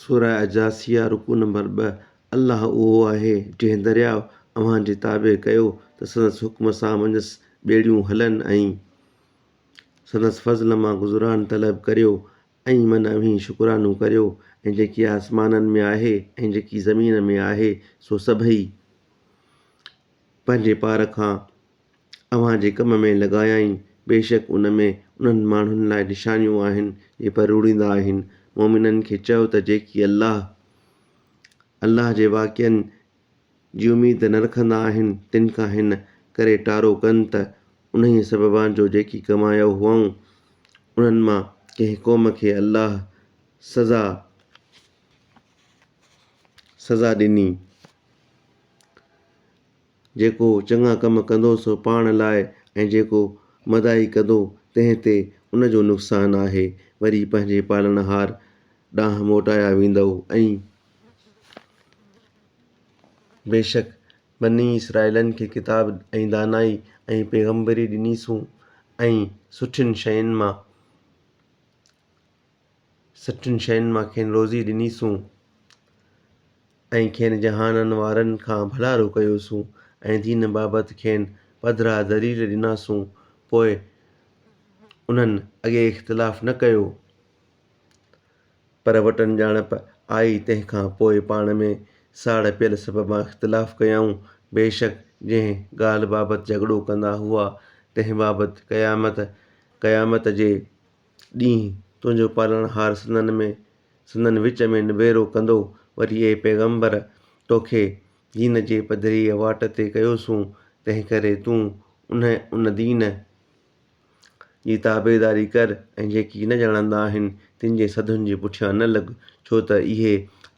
سوره الجاثيه رڪوع نمبر ٻه، الله اهو آهي جنهن درياء اوهان جي تابع ڪيو ته سندس حڪم سان منجهس ٻيڙيون هلن ۽ سندس فضل مان گذران طلب ڪريو ۽ من اوهين شڪرانو ڪريو ۽ جيڪي آسمانن ۾ آهي ۽ جيڪي زمين ۾ آهي سو سڀئي پنهنجي پار کان اوهان جي ڪم ۾ لڳايائين، بيشڪ ان ۾ انهن ماڻهن لاء نشانيون آهن جي پروڙيندا آهن. مؤمنن کي چئو ته جيڪي الله، الله جي واقعن، جي اميد نه رکندا آهن تن کان هن ڪري ٽارو ڪن ته انهيء سببان جو جيڪي ڪمايو هئائون انهن مان ڪنهن قوم کي الله سزا سزا ڏني. جيڪو چڱا ڪم ڪندو سو پاڻ لاء ۽ جيڪو مدائي ڪندو تنهن تي ان جو نقصان آهي. وري پنهنجي پالڻهار ڏانهن موٽايا ويندؤ ۽. بيشڪ بني اسرائيلن کي ڪتاب ۽ دانائي ۽ پيغمبري ڏنيسون ۽ سٺين شين مان سٺين شين مان کين روزي ڏنيسون ۽ کين جهانن وارن کان ڀلارو ڪيوسون ۽ دين بابت کين پڌرا دليل ڏناسون پوء انهن اڳي اختلاف نه ڪيو. پر وٽن ڄاڻپ آئي تنهن کان پوء پاڻ ۾ ساڙ پيل سببان اختلاف ڪيائون. بيشڪ جنهن ڳالهه بابت جهڳڙو ڪندا هئا تنهن بابت قيامت، قيامت جي ڏينهن، تنهنجو پالڻهار سندن ۾ سندن وچ ۾ نبيرو ڪندو. وري اي پيغمبر! توکي دين جي پڌريء واٽ تي ڪيوسون، تنهنڪري تون انهي ان دين، جي تابعداري ڪر ۽ جيڪي نه ڄاڻندا آهن تن جي سڌن جي پٺيان نه لڳ، ڇو ته اهي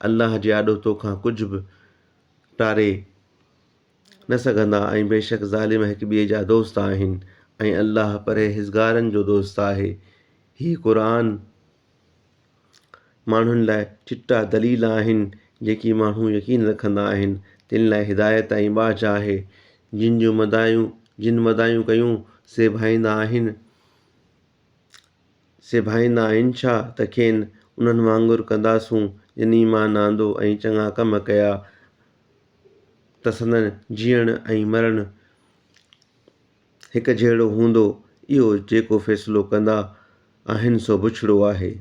الله جي آڏو تو کان ڪجهه به ٽاري نه سگهندا ۽ بيشڪ ظالم هڪ ٻئي جا دوست آهن ۽ الله پرهيزگارن جو دوست آهي. هي قرآن ماڻهن لاء چٽا دليل آهن، جيڪي ماڻهو يقين رکندا آهن، تن لاء هدايت ۽ ٻاجهه آهي. جن جون مدايون جن مدايون ڪيون، سي ڀائيندا آهن سي ڀائيندا آهن ڇا ته کين انهن وانگر ڪنداسون، جن ايمان آندو ۽ چڱا ڪم ڪيا ته سندن جيئڻ ۽ مرڻ هڪ جهڙو هوندو، اهو جيڪو فيصلو ڪندا آهن سو بڇڙو آهي.